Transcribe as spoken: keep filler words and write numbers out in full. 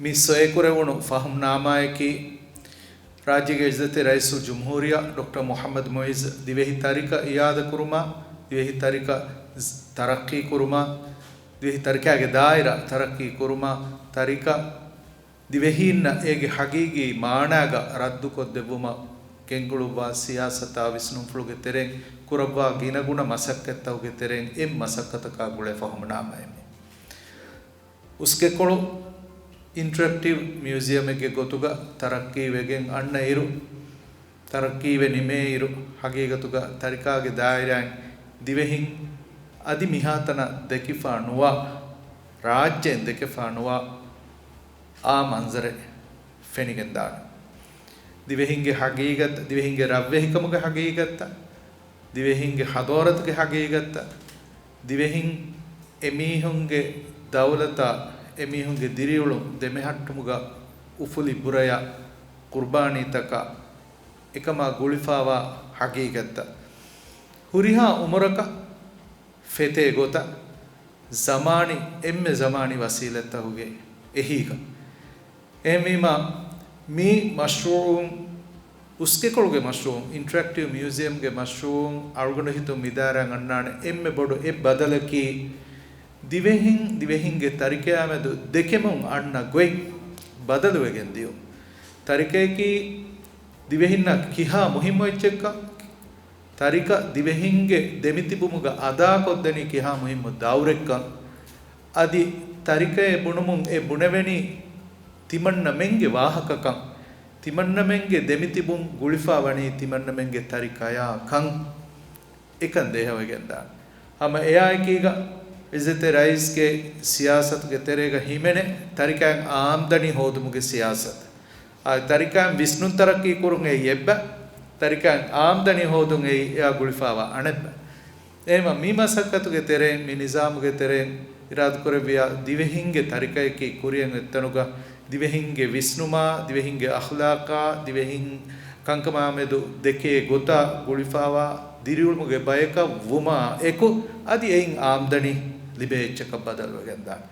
މި ސޮއެކުރެވުނު ފަހުމްނާމާއަކީ، ރާއްޖޭގެ އިއްޒަތްތެރި ރައީސުލްޖުމްހޫރިއްޔާ ޑޮކްޓަރ މުޙައްމަދު މުޢިއްޒު ދިވެހި ތަރިކަ އިއާދަކުރުމާ، ދިވެހި ތަރިކަ ތަރައްޤީކުރުމާ، ދިވެހި ތަރިކާގެ ދާއިރާ ތަރައްޤީކުރުމާ، ތަރިކަ ދިވެހީންނަށް އޭގެ ޙަޤީޤީ މާނާގަ ރައްދުކޮށްދެއްވުމަށް ގެންގުޅުއްވާ ސިޔާސަތާ ވިސްނުންފުޅުގެ ތެރެއިން ކުރައްވާ ގިނަގުނަ މަސައްކަތްތަކުގެ ތެރެއިން އެއް މަސައްކަތަކާ ގުޅޭ ފަހުމްނާމައެއް މީ. އުސްކެކޮޅު އިންޓަރެކްޓިވް މިއުޒިއަމެއްގެ ގޮތުގަ ތަރައްޤީވެގެން އަންނަ އިރު، ތަރައްޤީވެ ނިމޭ އިރު، ޙަޤީޤަތުގަ ތަރިކާގެ ދާއިރާއިން ދިވެހިން އަދި މިހާތަނަށް ދެކިފާ ނުވާ، ރާއްޖޭން ދެކެފާ ނުވާ އާ މަންޒަރެއް ފެނިގެންދާނެ. ދިވެހިންގެ ޙަޤީޤަތް، ދިވެހިންގެ ރަށްވެހިކަމުގެ ޙަޤީޤަތްތައް، ދިވެހިންގެ ޙަޟާރަތުގެ ޙަޤީޤަތްތައް، ދިވެހިން އެމީހުންގެ ދައުލަތާ، އެމީހުންގެ ދިރިއުޅުން ދެމެހައްޓުމުގަ އުފުލި ބުރަޔާ ޤުރުބާނީތަކާ އެކަމާ ގުޅިފާވާ ޙަޤީޤަތްތައް، ހުރިހާ އުމުރަކަށް ފެތޭ ގޮތަށް ޒަމާނީ، އެންމެ ޒަމާނީ ވަސީލަތްތަކުގެ އެހީގަ. އެހެންވީމާ، މި މަޝްރޫޢުން، އުސްކެކޮޅުގެ މަޝްރޫޢުން، އިންޓަރެކްޓިވް މިއުޒިއަމްގެ މަޝްރޫޢުން އަޅުގަނޑު ހިތުން މިދާއިރާ އަންނާނެ އެންމެ ބޮޑު އެއް ބަދަލަކީ، ދިވެހިން، ދިވެހިންގެ ތަރިކަޔާމެދު ދެކެމުން އަންނަ ގޮތް ބަދަލުވެގެން ދިޔުން. ތަރިކަޔަކީ ދިވެހިންނަށް ކިހާ މުހިއްމު އެއްޗެއްކަން، ތަރިކަ ދިވެހިންގެ ދެމިތިބުމުގަ އަދާކޮށްދެނީ ކިހާ މުހިއްމު ދައުރެއްކަން، އަދި ތަރިކައެއް ބުނުމުން އެ ބުނެވެނީ ތިމަންނަމެންގެ ވާހަކަކަން، ތިމަންނަމެންގެ ދެމިތިބުން ގުޅިފާވަނީ ތިމަންނަމެންގެ ތަރިކަޔާ ކަން އެކަން ދޭހަވެގެންދާނެ. ހަމަ އެއާއެކީގަ އިއްޒަތްތެރި ރައީސްގެ ސިޔާސަތުގެ ތެރޭގަ ހިމެނޭ ތަރިކައިން އާމްދަނީ ހޯދުމުގެ ސިޔާސަތު. އާ، ތަރިކައިން ވިސްނުން ތަރައްޤީ ކުރުން އެއީ އެއްބަ، ތަރިކައިން އާމްދަނީ ހޯދުން އެއީ އެއާ ގުޅިފާވާ އަނެއްބަ. އެހެންވީމަ މި މަސައްކަތުގެ ތެރެއިން، މި ނިޒާމުގެ ތެރެއިން އިރާދަކުރެއްވިޔާ ދިވެހިންގެ ތަރިކައަކީ ކުރިއަށް އޮތްތަނުގަ ދިވެހިންގެ ވިސްނުމާ، ދިވެހިންގެ އަޚްލާޤާ، ދިވެހިން ކަންކަމާމެދު ދެކޭ ގޮތާ ގުޅިފާވާ ދިރިއުޅުމުގެ ބަޔަކަށް ވުމާ އެކު، އަދި އެއިން އާމްދަނީ ލިބޭ އެއްޗަކަށް ބަދަލުވެގެންދާނެ.